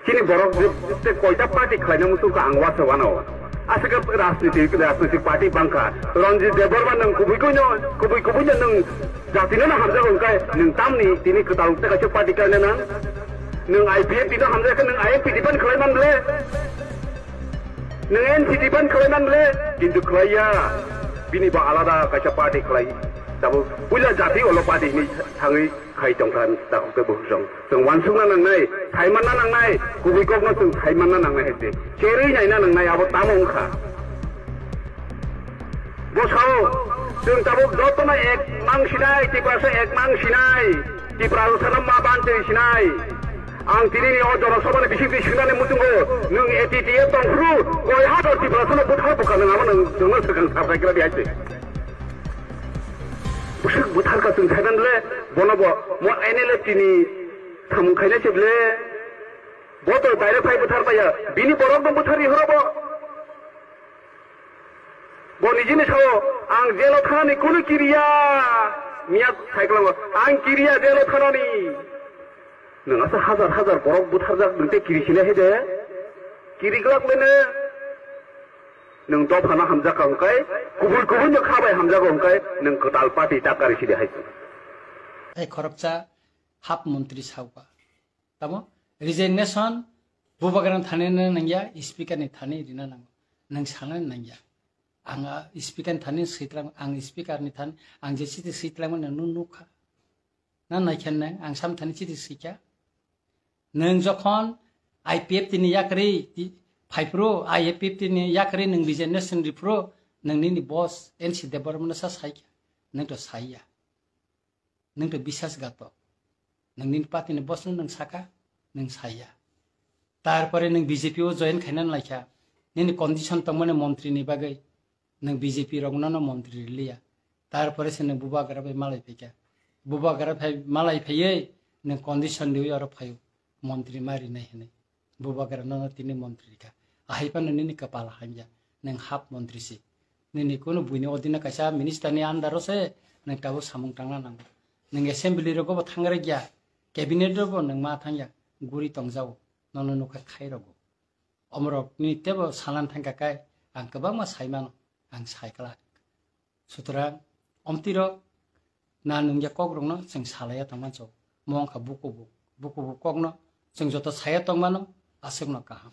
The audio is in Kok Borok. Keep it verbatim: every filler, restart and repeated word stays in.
Chini borok je, je koita party khlaina muchungkha ang uansukha ano. Aswk rajniti, rajnitik party bangkha. Ranjit Debbarma nwng kubui kuino, kubui kubuino nwng jatino no hamjago hwnkhe nwng tamni tini kwtal tei kaisa party khlaina nang? Nwng I P F T no hamjakhe nwng I M P defend khlaiman le? Nwng N C defend khlaiman le? Kintu khlaiya. Bini bo alada kaisa party khlai. Tabuk puila jati olo party hinwi thangwi khai tongkha takhuk tei bukhuk song. Chwng uansukna nangnai, saimanna nangnai, kubui kokno chwng saimanna nangnai hai se. Cherwi naina nangnai, abo tamo wngkha. Bo sao, chwng tabuk jotono ek mang sinai, Tiprasa ek mang sinai, Tiprasano ma bantwi sinai. Ang tinini o Jana Sabhani bisingtwi swngnani muchungo, nwng A T T F tongphru, koi hajar Tiprasano bwthar bwkha nwng abo nwng, nwngno swkang sar sai kira di hai se. Bwswk bwthar ka chwng saiman le, bono bo, mo N L F T ni samung khaina se ble. Bo to direct phai bwthar paiya, bini borok no bwthar ri horo bo. Bo nijini sao, ang jelo thanani kunu kiriya, miya cycle o, ang kiriya jelo thanani. Nwng asa hajar hajar borok bwtharjak nwng tei kiri sina hai de? Kiri glak le ne? Nwng dophano hamjak ka hwnkhe, kubui kubui no kha bai hamjago hwnkhe, nwng kwtal party ta kari sidi hai. Tei khoroksa hap montri sauka. Tamo resignation bubagrani thani rina nangya, speaker ni thani rina nango. Nwng sana nangya. Ang a speaker ni thani switlang, ang speaker ni thani, ang je siti switlang mani nwng nukha. Na naikhen nang, ang sam thani siti swikha. Nwng jokhon I P F T ni yakri ti-, phaiphuru, I P F T ni yakri nwng resignation riphuru, nwng nini boss N C Debbarma no sa saikha. Nwng to saiya. Nwng to bisas gato. Nwng nini party ni boss no nwng saka, nwng saiya. Tarpore nwng B J P o join khaina laikha. Nini condition tongmani montri ni bagwi. Nwng B J P rokno no montri riliya. Tarpore se nwng bubagra bai malai phaikha. Bubagra phai malai phaiwi nwng condition riwi oro phaio. Montri ma rinai hinwi. Bubagra no no tini montri rikha. Ahai phano nini kwpal hamya. Nwng hap montri si. Nini kunu buini odino kaisa minister ni under o se nwng tabuk samung tangna nango. Nwng assembly rogo bo thangrai ya. Cabinet rogo nwng ma thangya. Guri tongjao. Nono nukha khai rogo. Omorok ni tebo salan thangkha kai ang kwbangma saimano, ang saikla. Sutrang omtiro na nungya kokrokno chwng salaiya tongmancho. Mo wngkha bukubu, bukubu kokno chwng joto saya tongmano aswkno kaham.